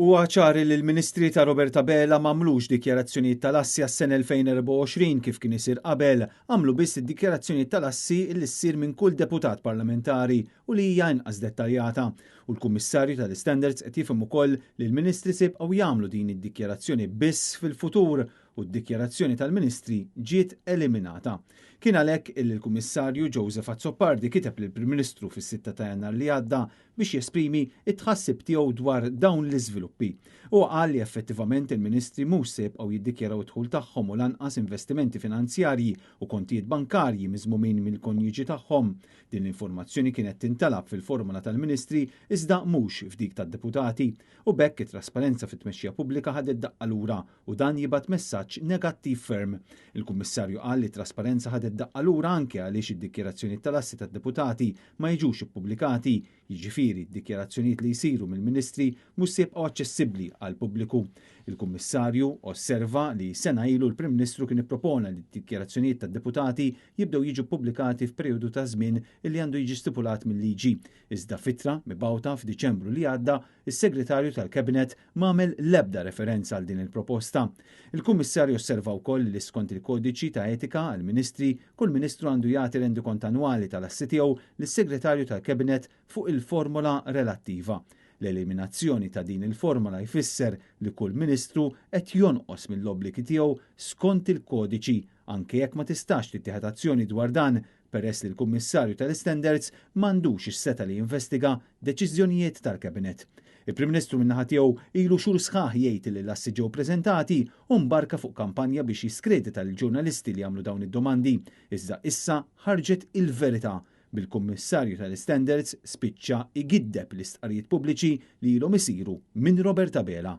Huwa ċar li l-Ministri ta' Robert Abela m'għamlux dikjarazzjonijiet tal-assi għas-sena 2024 kif kien isir qabel, għamlu biss id-dikjarazzjoni tal-assi li ssir minn kull deputat parlamentari u li hija inqas dettaljata. U l-Kummissarju tal-Istandards qed jifhem ukoll li l-Ministri se jibqgħu jagħmlu din id-dikjarazzjoni biss fil-futur u d-dikjarazzjoni tal-Ministri ġiet eliminata. Kien għalhekk illi l-Kummissarju Joseph Azzopardi kiteb lill-Prim Ministru fis-6 ta' Jannar li għadda biex jesprimi t-tħassib tiegħu dwar dawn l-iżviluppi. Huwa qal li effettivament il-Ministri mhux se jibqgħu jiddikjaraw id-dħul tagħhom u lanqas investimenti finanzjarji u kontijiet bankarji miżmumin mill-konjuġi tagħhom. Din l-informazzjoni kienet tintalab fil-formola tal-Ministri iżda mhux f'dik tad-deputati u b'hekk it-trasparenza fit-tmexxija pubblika ħadet daqqa lura u dan jibgħat messaġġ negattiv ferm. Il-Kummissarju qal li t-trasparenza ħadet daqqa lura anke għaliex id-dikjarazzjonijiet tal-assi tad-deputati ma jiġux ippubblikati, jiġifieri d-dikjarazzjonijiet li jsiru mill-Ministri mhux se jibqgħu aċċessibbli għall-pubbliku. Il-Kummissarju osserva li sena ilu l-Prim Ministru kien ippropona li d-dikjarazzjonijiet tad-deputati jibdew jiġu ppubblikati f'perjodu ta' żmien li għandu jiġi stipulat mil-liġi. Iżda f'ittra mibgħuta f'Diċembru li għadda, is-Segretarju tal-Cabinet m'għamel l-ebda referenza għal din il-proposta. Il-Kummissarju osserva wkoll li skont il-Kodiċi ta' Etika għall-Ministri, kull Ministru għandu jagħti rendikont annwali tal-assi tiegħu lis-Segretarju tal-Cabinet fuq il-formola relattiva. L-eliminazzjoni ta' din il-formola jfisser li kull Ministru qed jonqos mill-obbligi tiegħu skont il-Kodiċi, anke jekk ma tistax tittieħed azzjoni dwar dan peress li l-Kummissarju tal-Istandards m'għandux is-setgħa li jinvestiga deċiżjonijiet tal-Cabinet. Il-Prim Ministru min-naħa tiegħu ilu xhur sħaħ jgħid li l-assi ġew preżentati u mbarka fuq kampanja biex jiskredita lill-ġurnalisti li għamlu dawn id-domandi, iżda issa ħarġet il-verità bil-Kummissarju tal-Istandards spiċċa jgiddeb l-istqarrijiet pubbliċi li ilhom isiru minn Robert Abela.